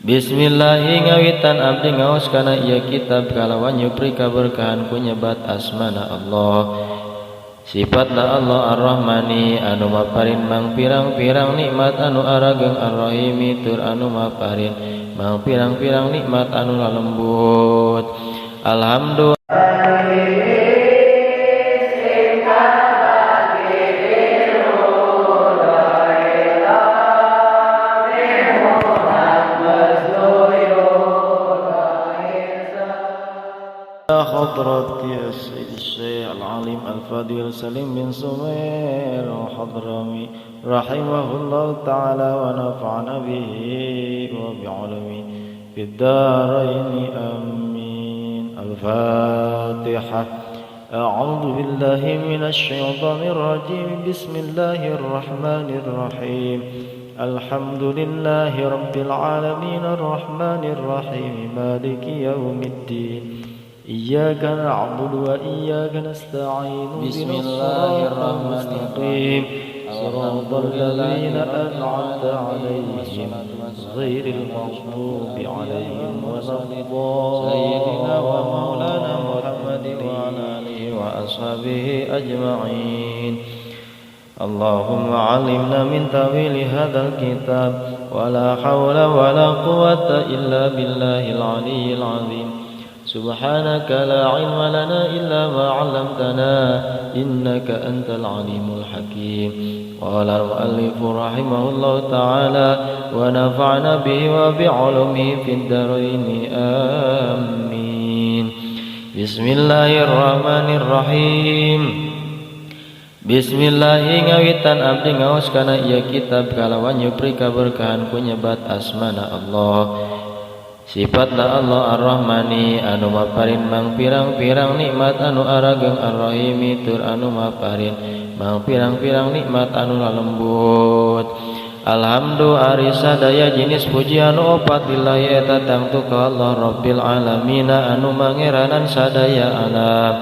Bismillahi ngawitan abdi ngaos kana ieu kitab kalawan nyupri kaberkahan ku nyebat asmana Allah. Sifatna Allah Ar-Rahmani anu maparin mangpirang-pirang nikmat anu arageung, Ar-Rahimi tur anu maparin mangpirang-pirang nikmat anu lalembut. Alhamdulillah. حضرة السيد الشيخ العالم الفضيل سليم بن سمير الحضرمي رحمه الله تعالى ونفعنا به وبعلمه في الدارين، آمين. الفاتحة. أعوذ بالله من الشيطان الرجيم. بسم الله الرحمن الرحيم. الحمد لله رب العالمين، الرحمن الرحيم، مالك يوم الدين، إياك نعبد وإياك نستعين. بسم الله الرحمن المستقيم. الرحيم. صراط الذين أنعمت عليهم، غير المغضوب عليهم ولا سيدنا ومولانا محمد وعلى آله وأصحابه أجمعين. اللهم علمنا من تأويل هذا الكتاب، ولا حول ولا قوة إلا بالله العلي العظيم. سبحانك لا علم لنا إلا ما علمتنا، إنك أنت العليم الحكيم. قال المؤلف رحمه الله تعالى ونفعنا به وبعلومه في الدارين، آمين. بسم الله الرحمن الرحيم. Bismillah ngawitan abdi ngaos kana ieu kitab kalawan nyupri kaberkahan ku nyebat asmana Allah. Sifatna Allah Ar-Rahmani anu maparin mangpirang-pirang nikmat anu arageung, Ar-Rahimi tur anu maparin mangpirang-pirang nikmat anu lalembut. Alhamdulillah, ari sadaya jenis puji anu opat, lillahi eta tangtu ka Allah, Rabbil alamin anu mangeranan sadaya alam.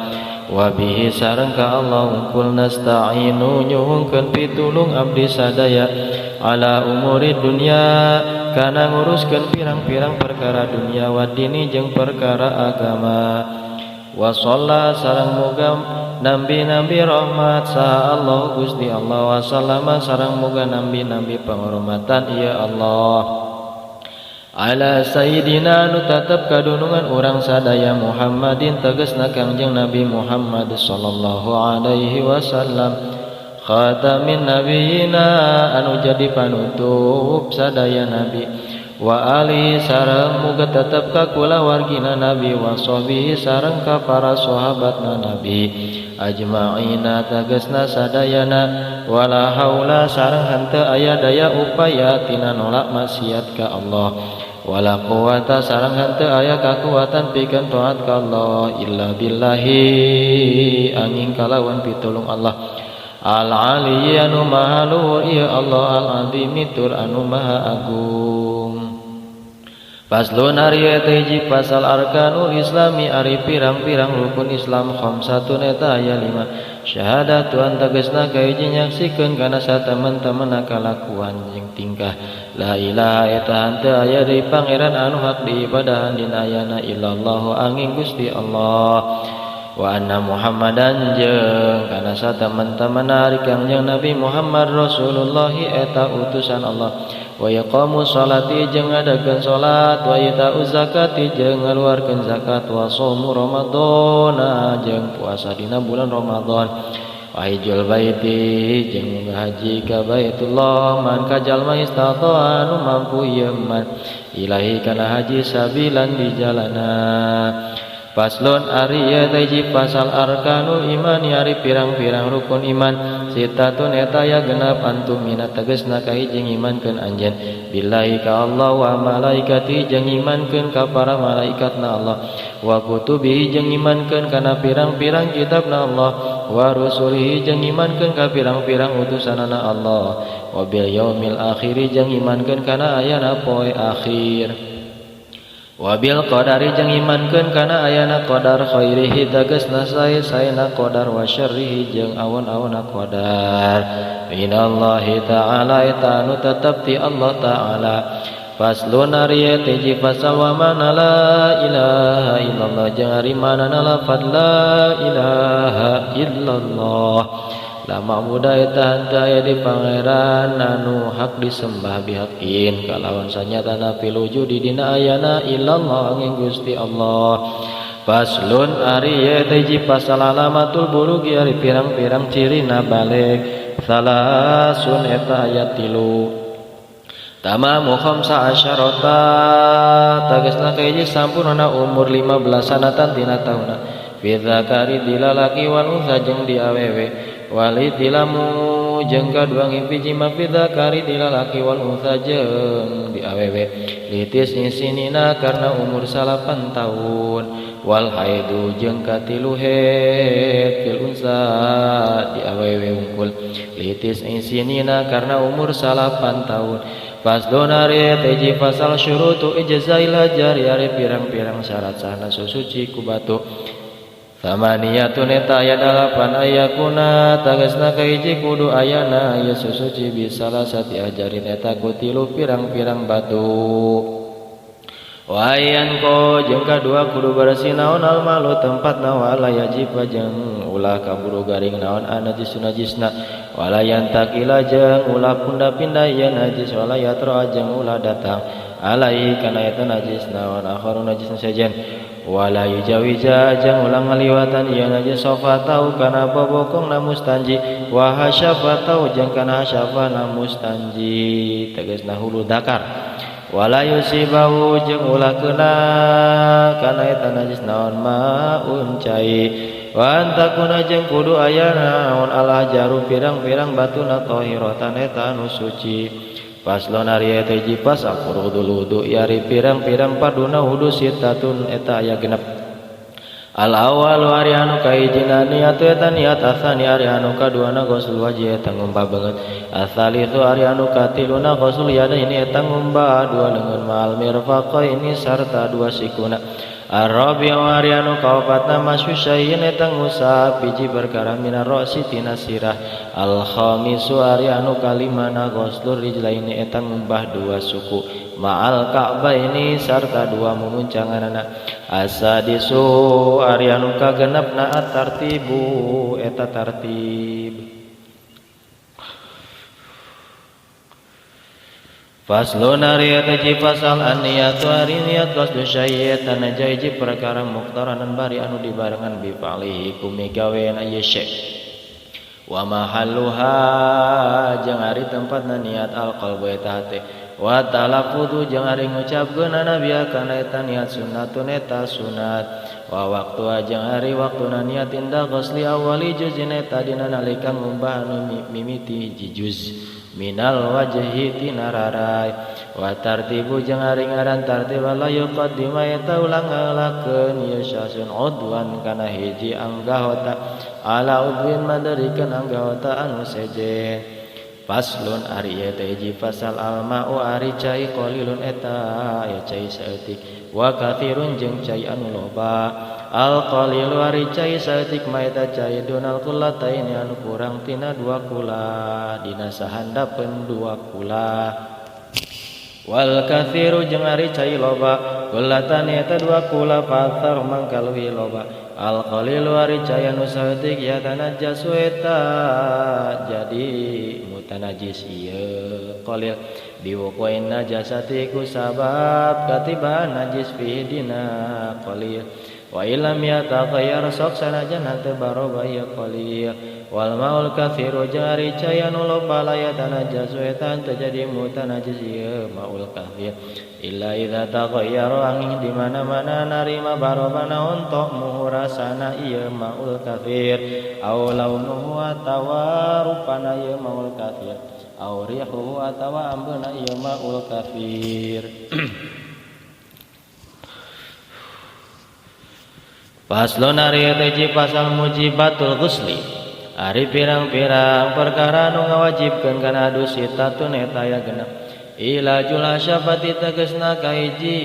Wabihi sareng ka Allah wungkul, nasta'inu nyuhunkeun pitulung abdi sadaya, ala umuri dunya kana nguruskeun pirang-pirang perkara dunia, wadini jeung perkara agama. Wa shalla sareng muga nambi-nambi rahmat saha Allah Gusti Allah, wa sallama sareng muga nambi-nambi penghormatan ieu Allah, ala sayyidina nu tetep kadunungan urang sadaya, Muhammadin tegesna Kangjeng Nabi Muhammad sallallahu alaihi wasallam, khatamin nabiyina anu jadi panutup sadaya nabi, wa ali sareng muga tetep ka kulawargina nabi, wa sahbihi sareng ka para sahabatna nabi, ajma'ina tegesna sadayana. Wala haula sareng henteu aya daya upaya tina nolak maksiat ka Allah, wala quwata sareng henteu aya kakuatan pikeun taat ka Allah, illa billahi angin kalawan pitulung Allah, al ali anu maha luhur ieu Allah, al azimi tur anu maha agung. Faslun, ari eta hiji pasal. Arkanul islami ari pirang-pirang rukun Islam, khamsatun eta aya lima. Syahadatu an tegesna kahiji nyaksikeun kana satemen-temenna kalakuan jeung tingkah, la ilaha eta henteu aya deui pangeran anu hak diibadahan dina ayana, illallahu angin Gusti Allah, wa anna Muhammadan jeung kana satemen-temenna ari Kangjeng Nabi Muhammad, Rasulullah eta utusan Allah, wa iqamu salati jeung ngadakeun salat, wa itau zakati jeung ngaluarkeun zakat, wa shaumu ramadhana jeung puasa dina bulan Ramadan, wa hijjul baiti jeung munggah haji ka Baitullah, man ka jalma, istata'a anu mampu ieu man, ilaihi kana haji, sabilan di jalana. Faslun, ari ieu hiji pasal. Arkanul iman ari pirang-pirang rukun iman, sittatun eta aya genep. An tu'mina tegesna kahiji ngimankeun anjeun, billahi ka Allah, wa malaikati jeung ngimankeun ka para malaikatna Allah, wa kutubihi jeung ngimankeun kana pirang-pirang kitabna Allah, wa rusulihi jeung ngimankeun ka pirang-pirang utusanana Allah, wa bil yaumil akhir jeung ngimankeun kana ayana poe akhir, wabil qadari jeung imankeun kana ayana qadar, khairihi tegasna sae-saena qadar, wa syarrihi jeung awon-awonna qadar, minallahi ta'ala eta anu tetep ti Allah Ta'ala. Faslun ari eta hiji fasal wa mana la ilaha illallah jeung ari manana lafad la ilaha illallah. La ma'budu eta henteu aya di pangeran anu hak disembah bihakin kalawan sanyatana fil wujudi dina ayana illallah angin Gusti Allah. Faslun ari eta hiji pasal alamatul bulugi ari pirang-pirang cirina balik salasun eta aya 3. Tamamu khamsa asyarata tegasna kahiji sampurna umur 15 sanatan tina tauna fi dzakari dilalaki wal unsa jeung di awewe walidilamu jeung kadua ngimpi jima fi dzakari dilalaki wal unsa jeung di awewe litis sinina karena umur 8 tahun wal haidu jeung katilu haid fil unsa di awewe unggul litis sinina karena umur 8 tahun. Faslun ari eta hiji fasal syurutu ijzail hajari ari pirang-pirang syarat sahna susuci ku batu. Samaniyatun eta aya 8 ayakuna tegasna kahiji kudu ayana ieu susuci bisalasati ajarin eta ku 3 pirang-pirang batu. Wayan ko jeung kadua kudu bersih naon almalu tempatna wala yajib jeung ulah kaburu garing naon anajis najisna wala yantakila jeung ulah punda-pindah ieu najis wala yatra jeung ulah datang alai kana eta najis naon akharu najis sejen wala yujawija jeung ulah ngaliwatan ieu najis sofatau kana bobokongna mustanji wa hasyafatau jeung kana hasyafana mustanji tegasna hulu dakar wala yusibahu jeung ulah kena kana eta najis naon maun cai wa antakuna jeung kudu aya naon alah jaru pirang-pirang batuna tahiratan eta anu suci. Faslun ari eta hiji pasal furudul wudu ari pirang-pirang paduna wudu sitatun eta aya 6. Al awal ari anu kahijina niat eta niat asani ari anu kaduana ghusul wajih eta ngumbah beungeut asalitsu ari anu katiluna ghusul yadaini eta ngumbah dua leungeun ma'al mirfaqaini sarta dua sikuna. Ar-rabi'u ari anu kaopatna masyu syai'in eta ngusap hiji perkara minar ra'si tina sirah. Al khamisu ari anu kalimana ghuslur rijlaini eta ngumbah dua suku ma'al ka'baini sarta dua mumuncanganana. Asadisu ari anu kagenepna at-tartibu eta tartib. Faslun ari eta hiji pasal an-niyatu ari niat qasdu syai'i eta naja hiji perkara muqtaranan bari anu dibarengan bi fa'lihi ku migawean ieu syai' wa mahalluha jeung ari tempatna niat al-qalbu eta hate wa talaffuzu jeung ari ngucapkeunana biha kana eta niat sunnatun eta sunat wa waktu jeung ari waktuna niat inda ghusli awali juzin eta dina nalika ngumbah anu mimiti hiji juz minal wajhi tina rarai wa tartibu jeung ari ngaran tartib la yuqaddima eta ulang ngalakeun ieu syasun udwan kana hiji anggahota ala udwin madarikeun anggahota anu sejen. Faslun ari eta hiji fasal alma'u ari cai qalilun eta aya cai saeutik wa katsirun jeung cai anu loba. Al qalilu ari cai saeutik ma eta cai dunal qullataini anu kurang tina 2 kula dina sahandapeun 2 kula. Wal katsiru jeung ari cai loba kullatani eta 2 kula fatsar mangka leuwih loba. Al qalilu ari cai anu saeutik ya tanajjasu eta jadi mutanajis ieu qalil biwuqin najasati ku sabab katibaan najis fi dina qalil wa illam yataghayyar sok sanajan henteu barobah ieu qalil. Wal maul katsiru jari cai anu loba la yatanajjasu eta henteu jadi mutanajis ieu maul katsir illa idza taghayyara angin di mana-mana narima barobah naon tok muhurasana ieu maul katsir au launuhu atawa rupana ieu maul katsir au rihuhu atawa ambeuna ieu maul katsir. Faslun ari eta hiji pasal mujibatul ghusli ari pirang-pirang perkara nu ngawajibkeun kana adus sitatun eta aya 6. Ila jul hasyafati tegasna kahiji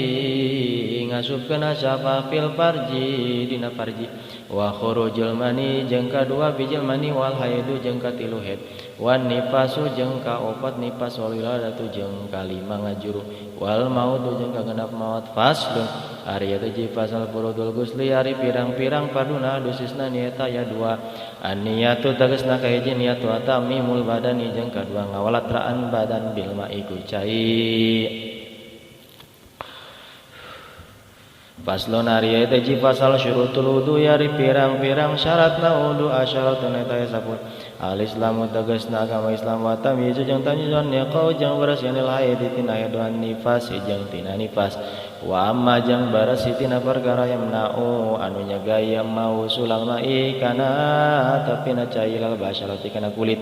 ngasupkeun hasyafah fil farji dina farji wa khurujul mani jeung kadua bijil mani wal haidu jeung katilu haid wan nifasu jeung kaopat nifas wal wiladatu jeung kalima ngajuru wal mautu jeung kagenep maut faslun ari eta ji fasal furudul gusli ari pirang-pirang farduna dosisna nieta aya dua an-niyatu tegasna kahiji niat wa tamimul badani jeung kadua ngawalatraan badan bil ma'i ku cai. Faslun ari eta ji fasal syurutul wudu ari pirang-pirang syaratna wudu asyaratun eta aya 10 al islamu tegasna agama Islam wa tamyizu jeung tamyizun yaqau jeung berasihanil haid tina haid wan nifas jeung tina nifas wa amma jeung barasi tina perkara yamna'u anu nyegah mau sulal mai kana tapina cai lal basyarati kana kulit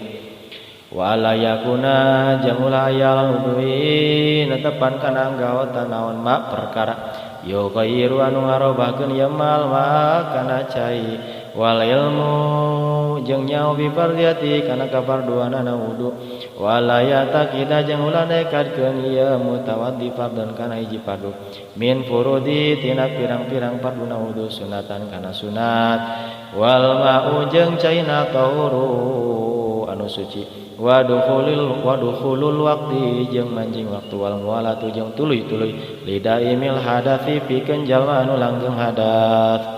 wa la yakuna jeung ulah aya wudui netepan kana anggaotan naon ma perkara yo ghairu anu ngarobahkeun yamal ma kana cai wal ilmu jeung nyaho bi fardiyati kana kafarduanana wudu wala yataqida jeung ulah nekadkeun ieu mutawaddi fardon kana hiji fardu min furudi tina pirang-pirang farduna wudu sunatan kana sunat wal ma'u jeung caina tahuru anu suci wadukhulul waqti jeung manjing waktu wal muwalatu jeung tuluy-tuluy lidaimil hadatsi pikeun jalma anu langgeng hadas.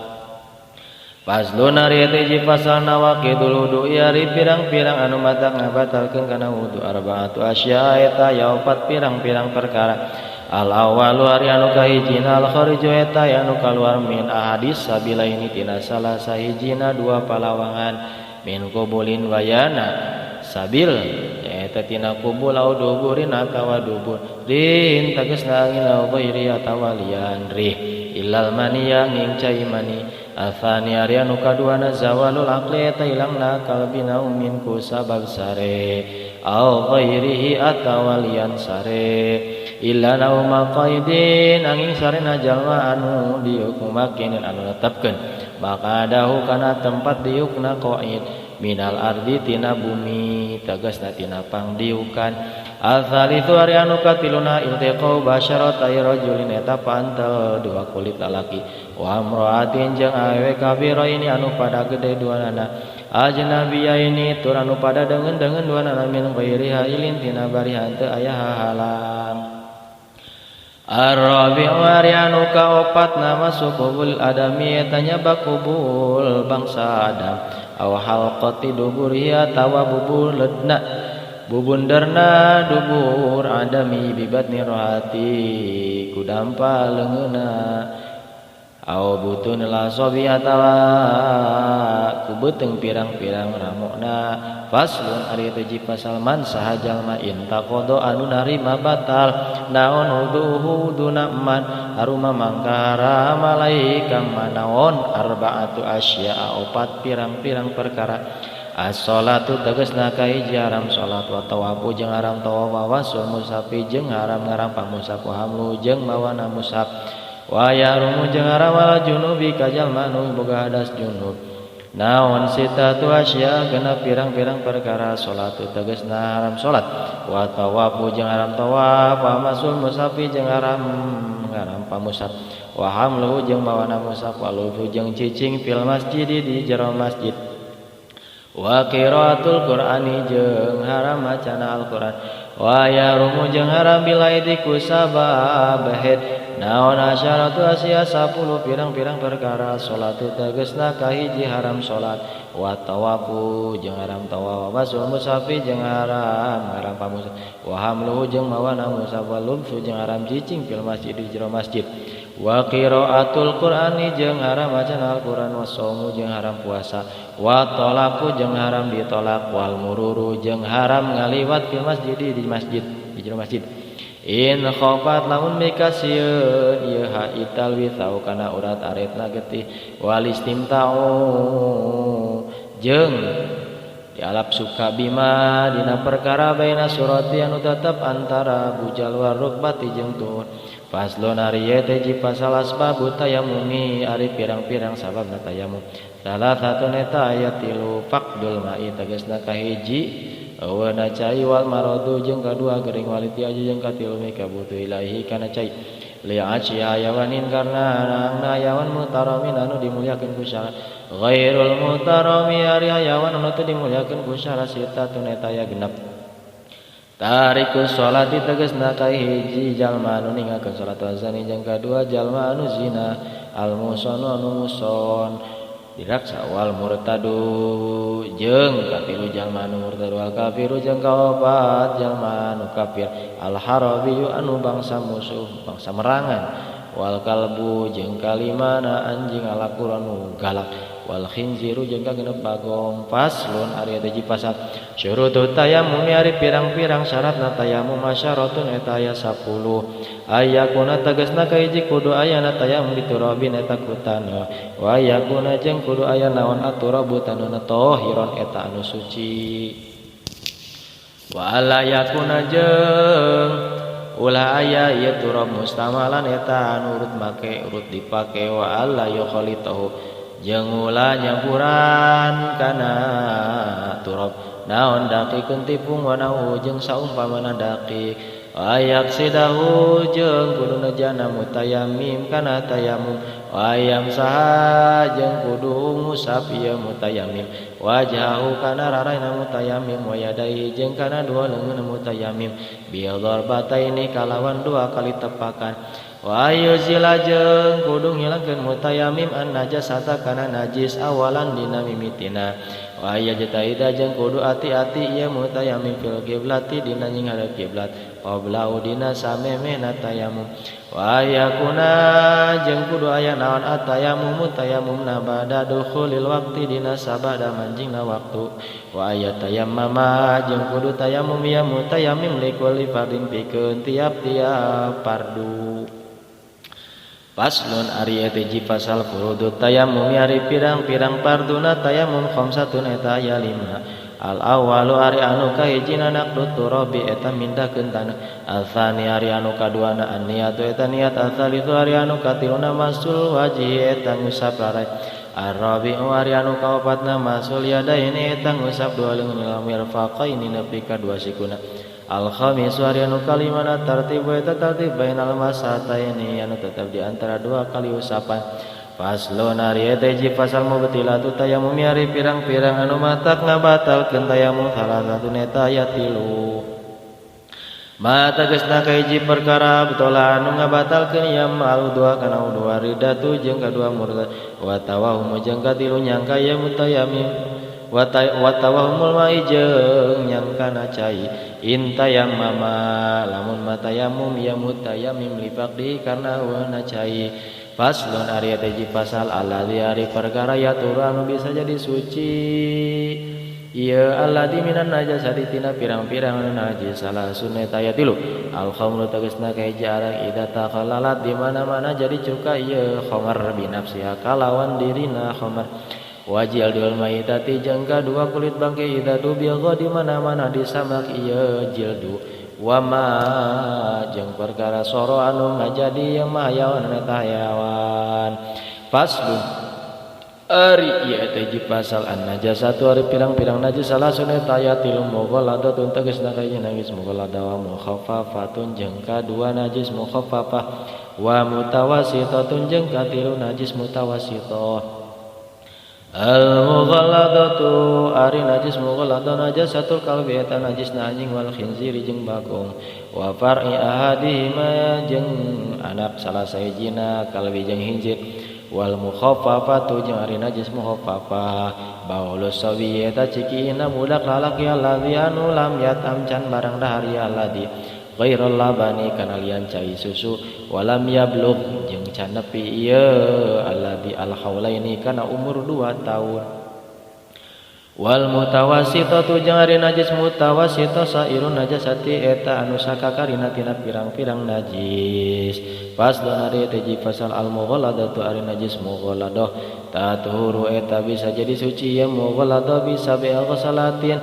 Faslun ari eta hiji fasal nawaqidul wudu ari pirang-pirang anu matak ngabatalkeun kana wudu arbaatu asya eta aya opat pirang-pirang perkara. Al awalu ari anu kahijina al khariju eta anu kaluar min ahadis sabilaini tina salah sahijina dua palawangan min qubulin wayana sabil eta tina kubul au duburin atawa dubur rin tegasna angin au ghairi atawa lian rih illal maniya nging cai mani athani ari anu kaduana zawalul aqli eta hilangna kalbina umin ku sabab sare au ghairihi atawa lian sare illa nauma qaidin angin sarena jalma anu dihukumakeun anu netepkeun maka dahu kana tempat diukna qaid minal ardi tina bumi tegasna tina pangdiukan. Al-thalithu ari anu katiluna iltiqau basyaratai rajulin eta pantel dua kulit lalaki wa imra'atin jeung awewe kabira ini anu pada gede duanana ajnabiyaini tur anu pada deungeun-deungeun duanana min ghairi hailin tina bari henteu aya hahalang. Ar-rabi'u ari anu kaopatna masukubul adami eta nyabak kubul bangsa Adam aw halqati duburihi atawa bubur ledna bubunderna dubur adami bibatni rohati kudampa leungeunna aw butun lasobi atawa ku beuteung pirang-pirang ramokna. Faslun ari teh pasal man saha jalma intaqada anu narima batal naon wuduhu wuduna man haruma mangka haram alaihi kang manaon arbaatu asya'a opat pirang-pirang perkara. As-salatu tegasna kahiji haram salat wa tawafu jeung haram tawaf wa wasul mushafi jeung haram ngarampang mushaf wa hamlu jeung mawana mushaf wa yahrumu jeung haram ala junubi ka jalma anu boga hadas junub. Naon sitatu asya genep pirang-pirang perkara salatu tegasna haram salat wa tawafu jeung haram tawaf wa masul mushafi jeung haram ngarampang mushaf wa hamlu jeung mawana mushaf wa lufu jeung cicing fil masjid di jero masjid wa qiraatul qur'ani jeung haram macana Al-Qur'an wa yarumu jeung haram bilaidi ku sabab haid. Naon asyaratu asya 10 pirang-pirang perkara salatu tegasna kahiji haram salat wa tawafu jeung haram tawaf wa masul mushafi jeung haram ngarampang mushaf wa hamluhu jeung mawana mushaf wa lubsu jeung haram cicing fil masjid di jero masjid wa qiraatul qur'ani jeung haram macana Al-Qur'an wa shaumu jeung haram puasa wa talaqu jeung haram ditolak wal mururu jeung haram ngaliwat fil masjid di masjid di jero masjid. In khafat lamun mikasieun ieu haital withau kana urat aretna getih wal istimta'u jeung dialap suka bima dina perkara baina surati anu tetep antara bujal warukbati jeung tuhur. Faslun ari teh pasal asbabu tayamumi ari pirang-pirang sababna tayamum. Salah satuna eta aya tilu faqdul ma'i tegasna kahiji Eueuna cai wal maradu jeung kadua gering waliti aju jeung katilu mikabutuh ilahi kana cai li'aci hayawanin karna anangna hayawan mutaramin anu dimuliakeun ku syara ghairul mutarami ari hayawan anu teu dimuliakeun ku syara sitatun eta aya genep tarikus salati tegasna kahiji jalma anu ninggalkeun salat wazani jeung kadua jalma anu zina al musonu anu muson diraksa wal murtadu jeung katilu jalma anu murtad wal kafiru jeung kaopat jalma anu kafir al harabiyu anu bangsa musuh bangsa merangan wal kalbu jeung kalimana anjing alakur anu galak wal khinziru jeung kagenep bagong. Faslun ari eta hiji pasal syurutut tayammum ari pirang-pirang syaratna tayammum masyaratun eta aya 10 ayakuna tegasna kahiji kudu ayana tayammum diturabin eta ku taneuh wa ayakuna jeung kudu aya naon aturabu taneuhna tahiron eta anu suci wa alla yakuna jeung ulah aya ieu turab mustamalan eta anu urut make urut dipake wa alla yukhalitahu jeung ulah nyampuran kana turab naon daqiqun tipung wa nahu jeung saumpamana daqiq ayak sidahu jeung kudu nejana mutayamim kana tayamum ayam saha jeung kudu ngusap ieu mutayamim wajahu kana raraina mutayamim wa yadaihi jeung kana dua leungeun mutayamim bi dzarbataini kalawan dua kali tepakan wa yuzila jeung kudu ngilangkeun mutayamim an najasata kana najis awalan dina mimitina wa yajtahida jeung kudu ati-ati ieu mutayamim fil qiblati dina nyinghadap kiblat qabla dina samemehna tayamum wa yakuna jeung kudu aya naon atayamum tayamumna ba'da dukhulil waqti dina sabada manjingna waktu wa ayatayammama jeung kudu tayamum ieu mutayamim likulli fardin pikeun tiap-tiap fardu. Faslun ari eta hiji pasal furudut tayammum ari pirang-pirang farduna tayamum khamsatun eta aya 5 al awalu ari anu kahijina naqdu turabi eta mindahkeun taneuh al tsani ari anu kaduana an niatu eta niat al tsalitsu ari anu katiluna masul wajhi eta ngusap rarai ar-rabi'u ari anu kaopatna masul yadaini eta ngusap dua leungeun ila mirfaqaini nepi ka dua sikuna al khamisu ari anu kalimana tartibu eta tartib bainal masataini anu tetap di antara dua kali usapan. Faslun ari eta hiji pasal mubtilatu tayammum ari pirang-pirang anu matak ngabatalkeun tayammum salah satuna eta aya 3 ma tegasna kahiji perkara betola anu ngabatalkeun ieu mal dua kana dua ridatu jeung kadua murtad wa tawahum jeung katilu nyangka ieu mutayamim wa tawahumul mai jeung nyangkana cai intayammama lamun matayamum ya mutayamim lifaqdi karena wana cai. Faslun ari eta hiji pasal alladzi ari perkara yatur anu bisa jadi suci ieu alladzi minan najasati tina pirang-pirang anu najis salah sunna eta aya 3 al khamru tegasna kahiji arang idza takhallalat di mana-mana jadi cuka ieu khamar binafsiha kalawan dirina khamar wajil dul maitati jeung kadua kulit bangke idza dubilgha di mana-mana disamak ieu jildu wama jeung perkara soro anu ngajadi yang mahayawan eta hayawan. Faslun ari ieu teh hiji pasal an najasatu ari pirang-pirang najis salah sunna eta aya 3 mughalladatun tegasna kahiji najis mughalladah wa mukhaffafatun jeung kadua najis mukhaffafah wa mutawassitatun jeung katilu najis mutawassitah. Al mughalladatu ari najis mughalladah najasatul kalbi eta najisna anjing wal khinziri jeung bagong wa far'i ahadihima jeung anak salah sahijina kalbi jeung khinzir wal mukhaffafatu jeung ari najis mukhaffafah baulus sawi eta cikiina budak lalaki alladzi anu lam yatam can barang dahar ya alladzi ghairul labani kana lian cai susu walam yablugh jeung can nepi ieu alladzi al haulaini kana umur 2 tahun wal mutawassitatu jeung ari najis mutawassitah sairun najasati eta anu sakakarina tina pirang-pirang najis. Faslun ari eta hiji pasal al mughalladatu ari najis mughalladah tatuhuru eta bisa jadi suci ya mughalladah bisa bi ghusalatin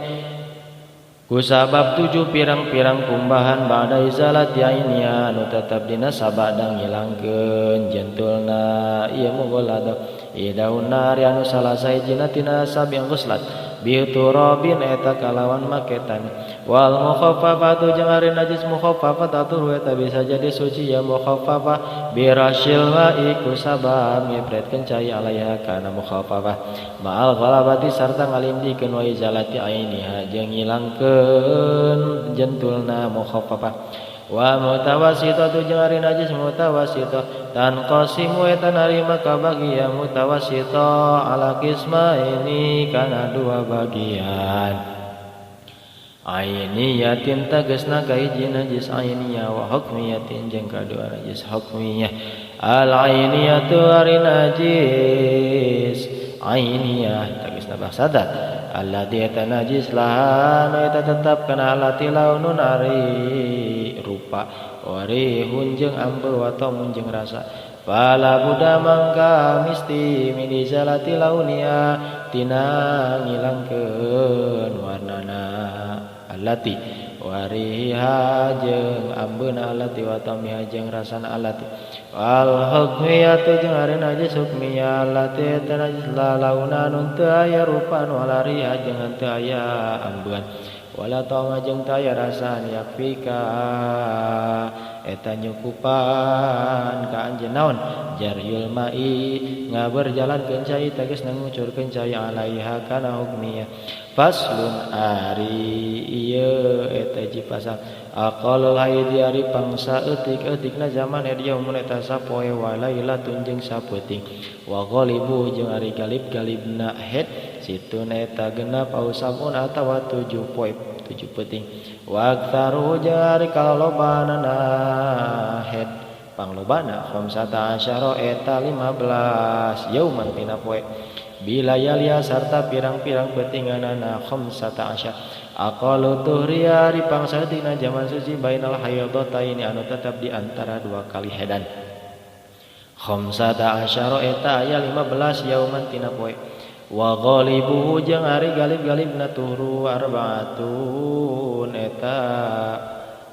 kusabab 7 pirang-pirang kumbahan ba'da izalati ainia anu tetep dina sabada ngilangkeun jentulna ieu mughalladah idauna ari anu salah sahijina tina sabi ghuslat bi turabin eta kalawan maketan wal mukhaffafatu jeung ari najis mukhaffafah tatur eta bisa jadi suci ya mukhaffafah bi rasyil ma'i kusabab ngepretkeun cai alaiha kana mukhaffafah ma'al ghalabati sarta ngalindikeun wa izalati ainiha jeung ngilangkeun jentulna mukhaffafah wa mutawassithatu jeung ari najis mutawassithah tanqasimu eta narima ka bagian mutawassithah ala qismaini kana dua bagian ainiyatin tegasna kahiji najis ainiyah wa hukmiyatin jeung kadua najis hukmiyah al ainiyatu ari najis ainiyah tegasna bangsa alladzi eta najis lahan eta tetap kana alati launun ari rupa warihun jeung ambeu wa taumun jeung rasa fala buddha mangka misti min izalati launia tina ngilangkeun warnana alati wariha jeung ambeuna alati wa tamiha jeung rasana alati wal hukmiyatu jeung ari najis hukmiyah allati eta najis la launa nun teu aya rupan wala riha jeung teu aya ambeun wala ta'ama jeung teu aya rasaan yakfika eta nyukupan ka anjeun naon jaryul ma'i ngaberjalankeun cai tegasna ngucurkeun cai alaiha kana hukmiyah faslun ari ieu eta hiji pasal aqalul haidi ari pangsa eutik-eutikna zaman dia mun eta sapoe wa lailatun jeung sapeuting wa ghalibu jeung ari galib-galibna haid situn eta genap au sabun atawa 7 poe 7 peuting wa aktsaru jeung ari kalolobanana haid panglobana khamsata asyara eta 15 yauman tina poe bila yalia sarta pirang-pirang peutinganana khamsata asyara aqalu tuhriya ari pangsa dina zaman suci bainal haidataini anu tetap di antara dua kali hedan khamsata asyara eta aya 15 yauman tina poe wa ghalibuhu jeung ari galib-galibna tuhru arbaatun eta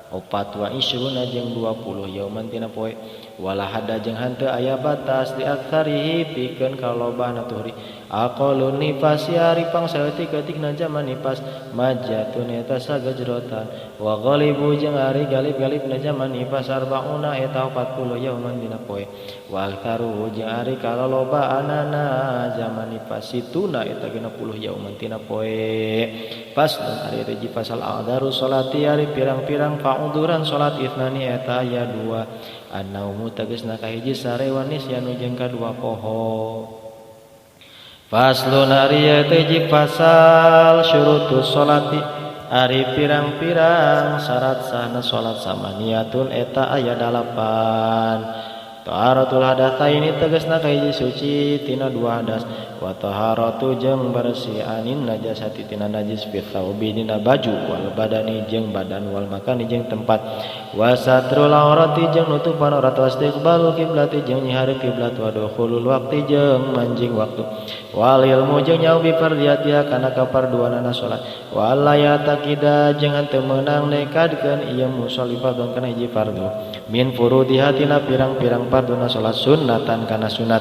opat wa isruna jeung 20 yauman tina poe wala hada jeung hanteu aya batas di aktsarihi pikeun kalobana tuhri aqalun nifas ari pangsaeutik-eutikna zaman nifas majatun eta sagejrotan wa ghalibu jeung ari galib-galibna zaman nifas arbauna eta 40 yauman dina poe wa aktsaru jeung ari kalolobaanana zaman nifas situna eta 60 yauman tina poe faslun ari hiji pasal a'daru salati ari pirang-pirang fa'uduran salat itnani eta aya 2 annaumu tegasna kahiji sare wa nisyanu jeung kadua poho faslun ari eta hiji pasal syurutus salati ari pirang-pirang syarat sahna salat samaniyatun eta aya 8 taharatul hadatsaini tegasna kahiji suci tina dua hadas wa taharatu jeung bersih anin najasati tina najis fi thawbi dina baju wal badani jeung badan wal makani jeung tempat wa satrul aurati jeung nutupan aurat wa istiqbalul kiblati jeung nyihareup kiblat wa dukhulul waqti jeung manjing waktu wal ilmu jeung nyaho bi fardiyatiha kana kaparduanana salat wala yataqida jeung henteu meunang nekadkeun ieu musolli fardhon kana hiji fardhu min furudiha tina pirang-pirang farduna salat sunnatan kana sunat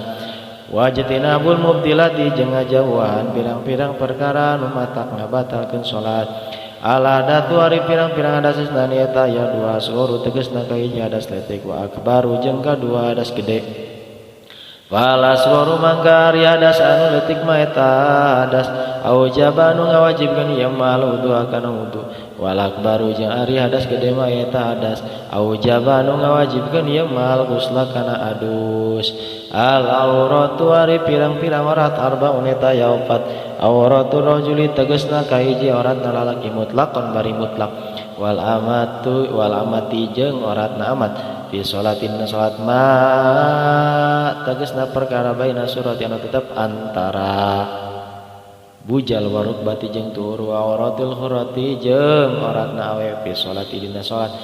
wajtinabul mubtilati jeung ngajauhan pirang-pirang perkara nu matak ngabatalkeun salat al hadatsu ari pirang-pirang hadas nani eta aya dua asghuru tegasna kahiji hadas leutik wa akbaru jeung kadua hadas gede wal asghuru mangka ari hadas anu leutik mah eta hadas aujaba nu ngawajibkeun ieu mal wudu kana wudu wal akbaru jeung ari hadas gede mah eta hadas aujaba nu ngawajibkeun ieu mal ghusla kana adus al auratu ari pirang-pirang aurat arbaun eta aya 4 auratul rajuli tegasna kahiji auratna lalaki mutlaqon bari mutlak wal amatu wal amati jeung auratna amat fi sholatin salat ma tegasna perkara baina surat anu tetep antara bujal warukbati jeung tuhur wa auratul hurati jeung auratna awewe fi sholati dina salat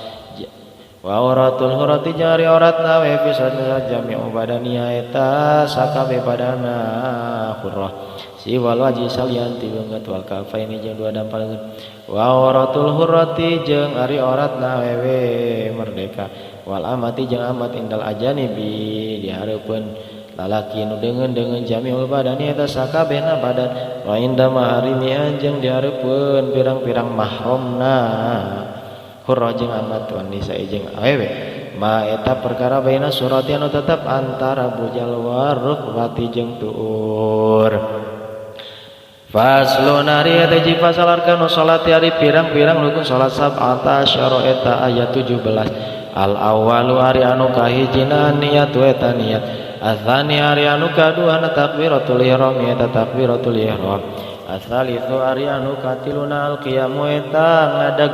wa auratul hurati jeung ari auratna awewe fi sholati jami'u badaniha eta sakabeh badana hurrah siwal wajhi salian ti beungeut wal kafaini jeung dua dampal wa auratul hurrati jeung ari auratna awewe merdeka wal amati jeung amat indal ajanibi di hareupeun Lalaki nu deungeun-deungeun jamiul badani eta sakabehna badan wa inda maharimi jeung dihareupeun pirang-pirang mahromna hurra jeung amat wan nisa jeung awewe ma eta perkara baina surati anu tetep antara bujal warukbati jeung tuur. Faslun ari eta hiji pasal arkanu salat ari pirang-pirang rukun salat sab'ata asyara eta ayat 17. Al awwalu ari anu kahijina niat eta niat. Atsani ari anu kaduana takbiratul ihram eta takbiratul ihram. Atsalitsu ari anu katiluna al qiyamu eta ngadeg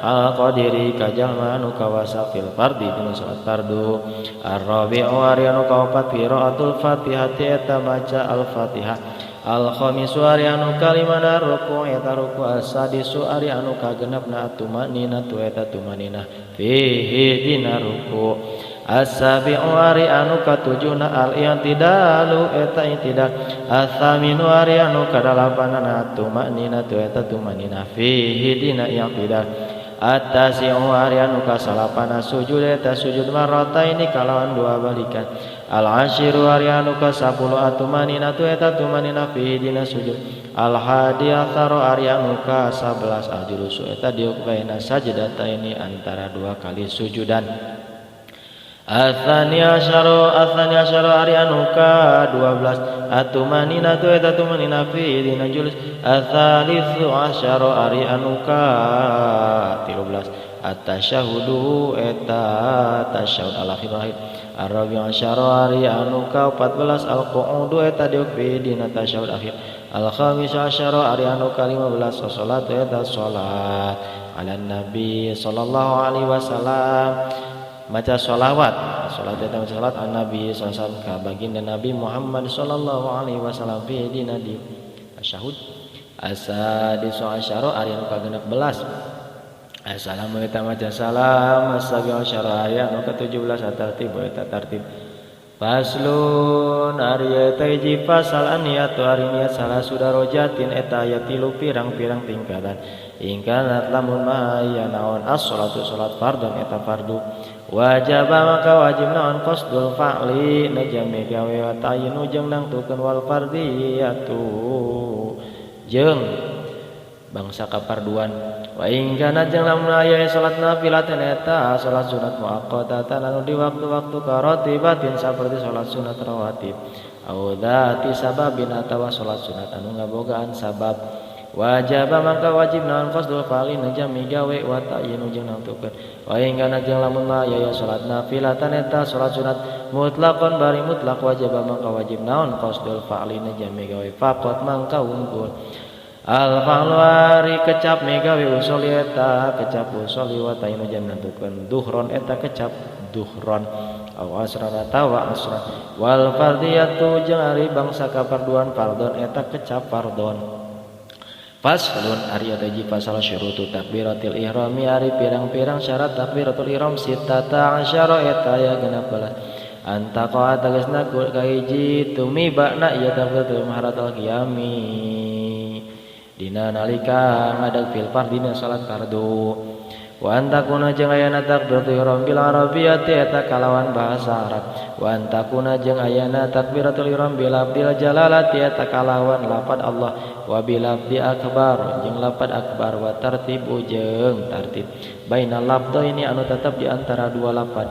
al qadiri ka jalma anu kawasa fil fardhi dina salat fardu. Ar-rabi'u ari anu kaopat qiraatul Fatihah eta maca al-Fatihah. Al khamisu ari anu kalimana ruku eta ruku. As-sadisu ari anu kagenepna tumanina tu eta tumanina fihi dina ruku. As-sabi'u ari anu katujuna al-i'tidalu eta i'tidal. As-saminu ari anu kadalapanana tumanina tu eta tumanina fihi dina i'tidal. At-tasi'u ari anu kasalapana sujud eta sujud marrataini kalawan dua balikan. Al-ashiru ari anu kasapuluh atumanina tu eta tumanina fihi dina sujud. Al-hadi asyara ari anu kasabelas al-julusu eta diuk baina sajdataini antara dua kali sujudan. Atsani asyara ari anu ka-12 atumanina tu eta tumanina fi dina julus. Atsalitsu asyara ari anu ka-13 at-tasyahhudu eta tasyahud al-akhir akhir. Ar-rabi' asyara ari anu ka-14 al-qu'udu eta diuk fi dina tasyahud akhir. Al-khamis asyara ari anu ka-15 salat eta salat ala nabi sallallahu alaihi wasallam. Maca sholawat, salat eta maca salat an nabi sallallahu alaihi wasallam ka baginda Nabi Muhammad sallallahu alaihi wasallam fi dina di tasyahud. Asadisu asyara ari anu ka-16 assalamu eta maca salam. Asabi asyara ari anu ka-17 tartib eta tartib. Faslun ari eta hiji pasal niat ari niat salah sudarojatin eta aya tilu pirang-pirang tingkatan. Ingkanat lamun ma aya naon as-salatu salat fardhon eta fardu wajib maka wajib naon qasdul fa'li najami gawe wa ta'yinu jeung nangtukeun wal fardiyatu jeung bangsa kaparduan. Wa in kana jeung lamun aya salat nafilatan eta salat sunat muaqqatatan anu di waktu-waktu karatibatin saperti salat sunat rawatib au dzati sababin atawa salat sunat anu ngabogaan sabab wajib maka wajib naon qasdul fa'li najami gawe wa ta'yinu jeung nangtukeun. Wa in kana jeung lamun aya salat nafilatan eta salat sunat mutlaqon bari mutlak wajib maka wajib naon qasdul fa'li najami gawe faqat mangka unggul. Al fa'lu ari kecap megawe usoli eta kecap usoli wa ta'yinu jeung nangtukeun duhron eta kecap duhron aw asran atawa asran wal fardiyatu jeung ari bangsa kaparduan fardon eta kecap fardon. Faslun ari eta hiji pasal syurutu takbiratil ihrami ari pirang-pirang syarat takbiratul ihram sitata asyara eta aya 16 anta qa'a tegasna kahiji tumibana ieu takbiratul mahratul qiyami dina nalika ngadeg fil fardina salat fardu. Wa antakuna jeung ayana takbiratul ihram bil arabiyyati eta kalawan bahasa Arab. Wa antakuna jeung ayana takbiratul ihram bil abdil jalalati eta kalawan lafad Allah wa bil abdi akbar jeung lafad akbar wa tartibu jeung tartib bainal lafdhaini anu tetep di antara dua lafad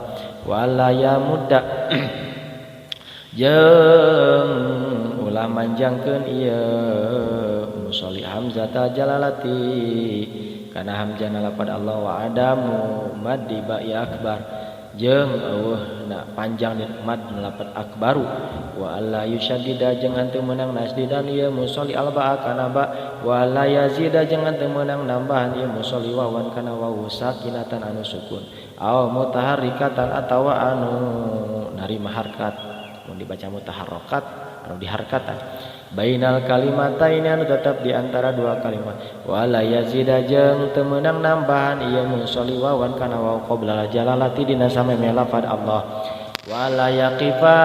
wa la yamudda jeung ulah manjangkeun ieu musolli hamzata jalalati kana hamzana lafad Allah wa adamu maddi ba'i akbar jeung eueuh na panjang mad lafad akbaru wa alla yusyaddida jeung henteu meunang nasdidan ieu musolli alba kana ba wa la yazida jeung henteu meunang nambahan ieu musolli wawan kana wawu sakinatan anu sukun aw mutaharrikatan atawa anu narima harkat mun dibaca mutaharrakat anu diharkatan bainal kalimataini anu tetap di antara dua kalimat wala yazida jeung teu meunang nambahan ieu musolli wawan kana waw qabla jalalati dina sameme lafad Allah wala yaqifa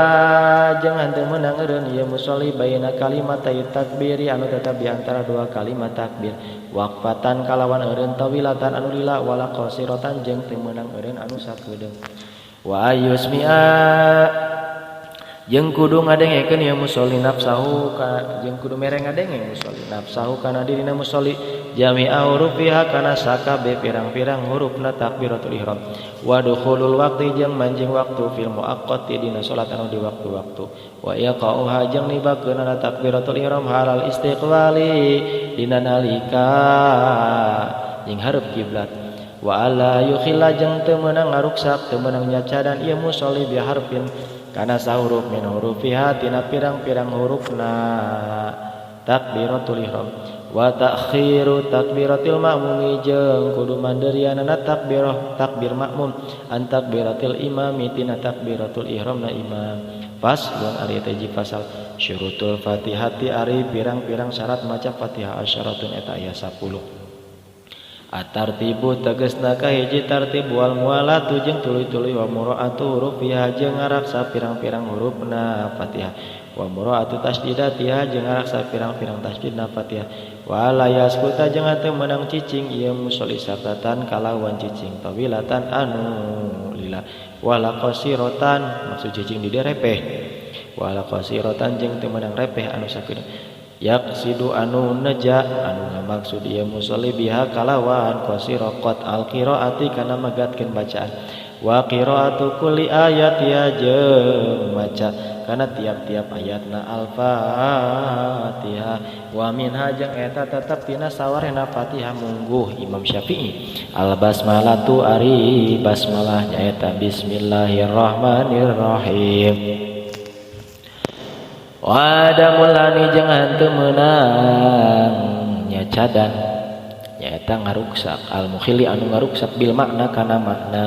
jeung henteu meunang eureun ieu musolli baina kalimatai takbiri anu tetap di antara dua kalimat takbir waqfatan kalawan eureun tawilatan anu lila wala qasiratan jeung teu meunang eureun anu sakedeung wa ayusmi'a Jeung kudu ngadengekeun ieu musolli nafsahu ka jeung kudu mere ngadenge musolli nafsahu kana dirina musolli jami'a hurufiha kana sakabe pirang-pirang hurufna takbiratul ihram wa dukhulul waqti jeung manjing waktu fil muaqqati dina salat anu di waktu-waktu wa yaqauha jeung nibakeunana takbiratul ihram halal istiqlali dina nalika jeung hareup kiblat wa alla yukhilla jeung teu meunang ngaruksak teu meunang nyacadan ieu musolli bi harfin kana sahuruf min hurufiha tina pirang-pirang hurufna takbiratul ihram wa ta'khiru takbiratil ma'mumi jeung kudu mandirianana takbirah takbir makmum an takbiratil imami tina takbiratul ihramna imam. Faslun ari teh pasal syurutul fatihati ari pirang-pirang syarat maca Fatihah asyaratun eta aya 10. Atartibu tegesna kahiji tartib wal mualatu jeung tuluy-tuluy wa muraatu hurufiha jeung ngaraksa pirang-pirang hurufna Fatihah wa muraatu tasdidatiha jeung ngaraksa pirang-pirang tasdidna Fatihah wa la yaskuta jeung teu meunang cicing ieu musolli sartatan kalawan cicing tawilatan anu lila wala qasiratan maksud cicing di dieu repeh wala qasiratan jeung teu meunang repeh anu sakedeung yaqsidu anu neja anu ngamaksud ieu musolli biha kalawan qasiraqat alqiraati kana magatkeun bacaan wa qiraatu kulli ayat ya jeung maca kana tiap-tiap ayatna al-Fatihah wa minha jeung eta tetep tina sawarehna Fatihah mungguh Imam Syafi'i al basmalatu ari basmalah nyaeta bismillahirrahmanirrahim. Wa mulani jeung henteu meunang nyacadan nyaeta ngaruksak al mukhili anu ngaruksak bil makna kana makna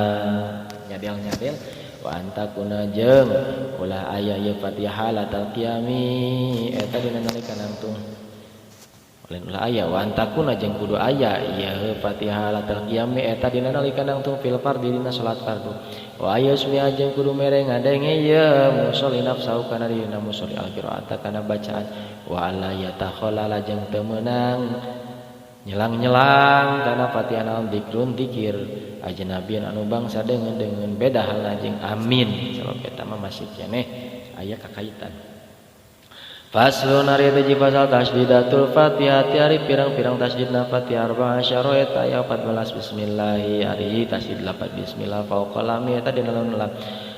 nyadel-nyadel wa antakuna jeung ulah aya ieu Fatihah latal qiyami eta dina nalika nangtung lain ulah aya wa antakuna jeung kudu aya ieu Fatihah latal qiyami eta dina nalika nangtung fil fardhi dina salat fardu wa ayusmi jeung kudu mere ngadenge ieu musolli nafsahu kana dina musolli al-qiraata kana bacaan wa alla yatakhallala jeung teu meunang nyelang-nyelang kana Fatihah naon dikrun dikir ajnabian anu bangsa deungeun beda halna jeung amin sabab eta mah masih keneh aya kakaitan. Faslun ari teh pasal tasdidatul Fatihah ari pirang-pirang tasdidna Fatihah arba'a asyara eta aya 14 bismillahi ari tasdid 8 bismillah fauqa lam eta dina lam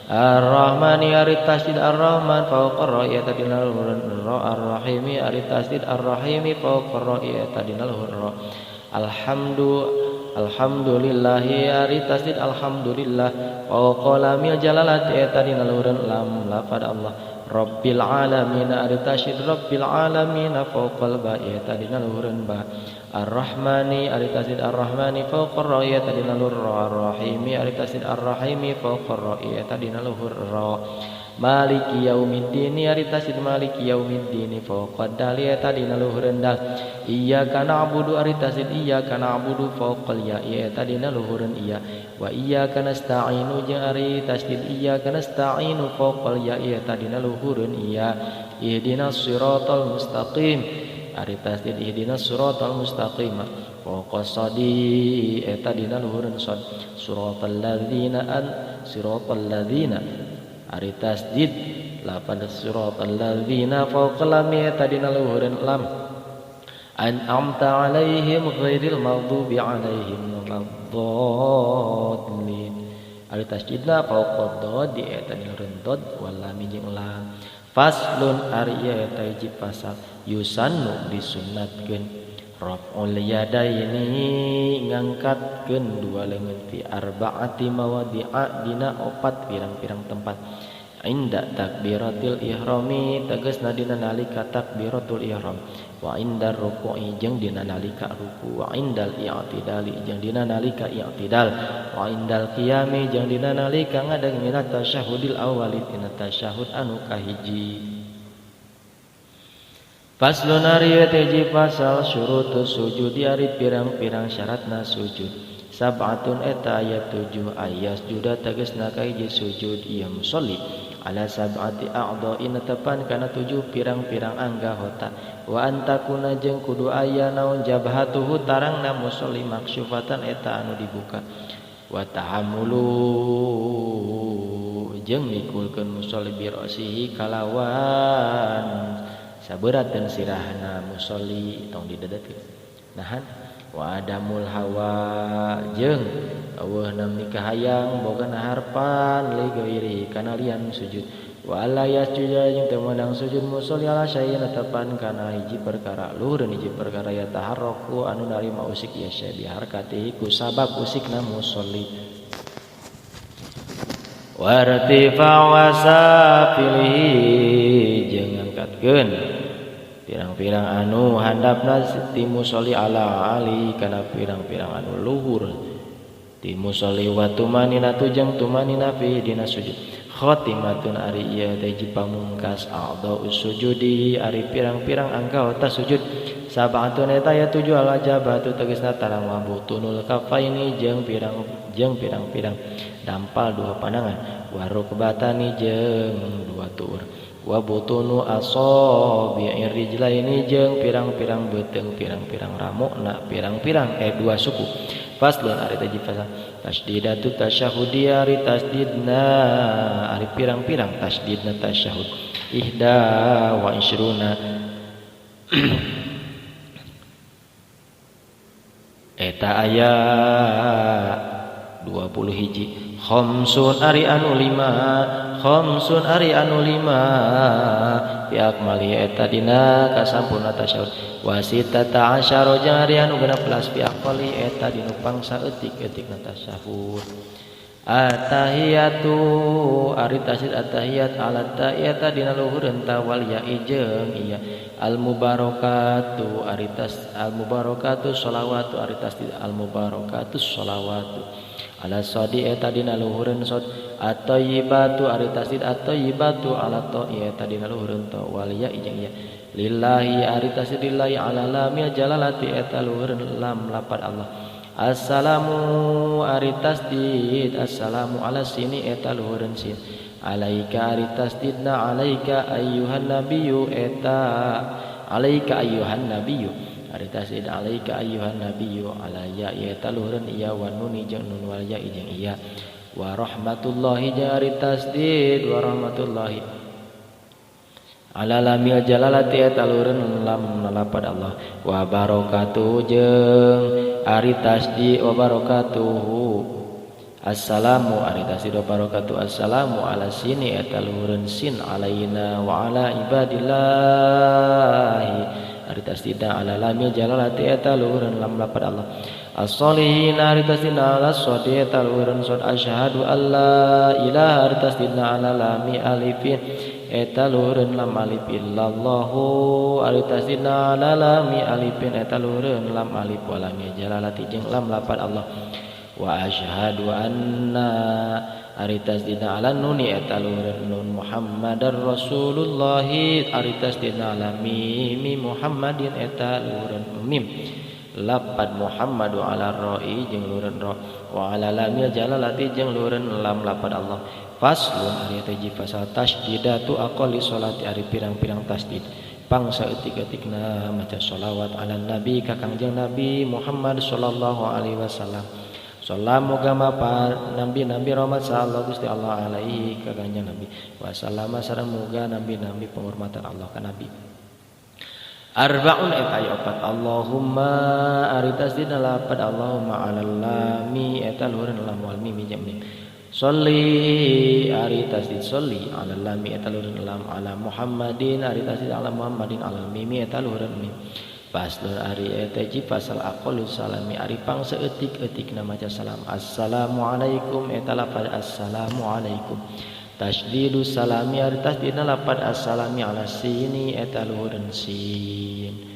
Ar-Rahmani ari tasdid Ar-Rahman fauqa ra eta dina luhur ra Ar-Rahimi ari tasdid Ar-Rahimi fauqa ra eta dina luhur ra Alhamdulillahi ari tasdid alhamdulillah fauqa lamil jalalati eta dina luhureun lam lafad Allah Rabbil alamin ari tasdid Rabbil alamin fauqal ba eta dina luhureun ba Ar-Rahmani ari tasdid Ar-Rahmani fauqar ra eta dina luhur ra Ar-Rahimi ari tasdid Ar-Rahimi fauqar ra eta dina luhur ra Maliki yaumiddin ari tasdid Maliki yaumiddin fauqad dal eta dina luhureun dal Iyyaka na'budu ari tasdid iyyaka na'budu fauqal ya eta dina luhureun iya wa iyyaka nasta'inu jeung ari tasdid iyyaka nasta'inu fauqal ya eta dina luhureun iya Ihdinas siratal mustaqim ari tasdid ihdinas siratal mustaqim fauqas sadi eta dina luhureun sad siratal ladzina an siratal ladzina ari tasdid lapan siratal ladzina fauqa lam eta dina luhureun lam an'amta alaihim ghairil maghdubi alaihim waladdallin ari tasdidna fauqa dad eta dina luhureun dad wal lam jeung lam. Faslun ari eta hiji pasal yusannu disunnatkeun raf'ul yadaini ngangkatkeun dua leungeun fi arba'ati mawadi'a dina opat pirang-pirang tempat inda takbiratil ihrami tegasna dina nalika takbiratul ihram wa indar ruku'i jeung dina nalika ruku wa indal i'tidali jeung dina nalika i'tidal wa indal qiyami jeung dina nalika ngadeg minat tasyahudil awali tina tasyahud anu kahiji. Faslun ari hiji pasal syurutus sujud ari pirang-pirang syaratna sujud sab'atun eta aya 7 ayat juda tegasna kahiji sujud ieu musolli ala sab'ati a'dha'in tepan kana 7 pirang-pirang anggota wa antakuna jeung kudu aya naon jabhatuhu tarangna musolli maksyufatan eta anu dibuka wa tahammulu jeung mikulkeun musolli bi ra'sihi kalawan sabeuratkeun sirahna musolli tong didedetkeun nahan wa adamul hawa jeung eueuh namni kahayang boga harpan li ghairi kana lian sujud wa la yasjuda jeung teu meunang sujud musolli ala syai'in tepan kana hiji perkara luhureun hiji perkara ya taharraku anu narima usik ya syai' biharkatihi ku sabab usikna musolli wartifa wasafilihi jeung ngangkatkeun pirang-pirang anu handapna ti musolli ala ali kana pirang-pirang anu luhur ti musolli wa tumanina jeung tumanina fi dina sujud khatimatun ari ieu teh pamungkas a'dha sujudi ari pirang-pirang anggota sujud sab'atun eta aya tujuh ala jabatu tegasna tarang wabutunul kafaini jeung pirang-pirang dampal dua pandangan warukbatani jeung dua tuur wa butunu asabi'ir rijlaini jeung pirang-pirang beuteung pirang-pirang ramukna pirang-pirang dua suku faslun ari teh fasal tasdidatu tasyahudi ari tasdidna ari pirang-pirang tasdidna tasyahud ihda wa isruna eta aya 20 hiji khamsun ari anu lima khamsun ari anu lima pihak mali eta dina kasampurna tasyahud wa sitata asyara jeung ari anu 16 pihak qali eta dinu pangsa eutik-eutikna tasyahud atahiyatu ari tasydid atahiyat ala ta'iyata dina luhureun ta wal ya jeung iya al mubarakatu ari tas al mubarakatu shalawatu ari tasydid al mubarakatu shalawatu ala sadi eta dina luhureun sod at-thayyibatu ari tasdid at-thayyibatu ala ta eta dina luhureun ta wal ya jeung ya lillahi ari tasdid lillahi ala lamil jalalati eta luhureun lam lapad Allah assalamu ari tasdid assalamu ala sini eta luhureun sin alaika ari tasdidna alaika ayyuhan nabiyyu eta alaika ayyuhan nabiyyu ari tasdid alaika ayyuhan nabiyyu ala ya eta luhureun iya wa nuni jeung nun wal ya jeung iya wa rahmatullahi jeung ari tasdid wa rahmatullahi ala lamil jalalati eta luhureun lam lapad Allah wa barakatuh jeung ari tasdid wa barakatuhu assalamu ari tasdid wa barakatuh assalamu ala sini eta luhureun sin alaina wa ala ibadillahi ari tasdidna ala lamil jalalati eta luhureun lam lapad Allah as-solihin ari tasdidna ala shadi eta luhureun shad asyhadu alla ilaha ari tasdidna ala lami alifin eta luhureun lam alif illallahu ari tasdidna ala lami alifin eta luhureun lam alif wa lam jalalati jeung lam lapad Allah wa asyhadu anna ari tasdidna ala nuni eta luhureun nun Muhammadar Rasulullah ari tasdidna ala mim Muhammadin eta luhureun mim lapad Muhammadu ala ra'i jeung luhureun ra wa ala lamil jalalati jeung luhureun lam lapad Allah faslun ari teh fasal tasdidatu aqalli sholati ari pirang-pirang tasdid pangsa eutik-eutikna maca sholawat ala nabi ka Kangjeng Nabi Muhammad sallallahu alaihi wasallam salam moga mapar nabi-nabi rahmat sallallahu Gusti Allah alaihi ka Kangjeng Nabi wasallama sareng moga nabi-nabi penghormatan Allah ka nabi arbaun eta aya opat Allahumma ari tasdidna lapad Allahumma alal lami eta luhureun lam wal mim jeung mim sholli ari tasdid sholli alal lami eta luhureun lam ala Muhammadin ari tasdid ala Muhammadin alal mim eta luhureun mim faslun ari eta ji fasal aqallu salami ari pangsaeutik-eutikna maca salam assalamualaikum eta lapad assalamualaikum tasdidu salami ari tasdidna lapad assalami ala sini eta luhureun sin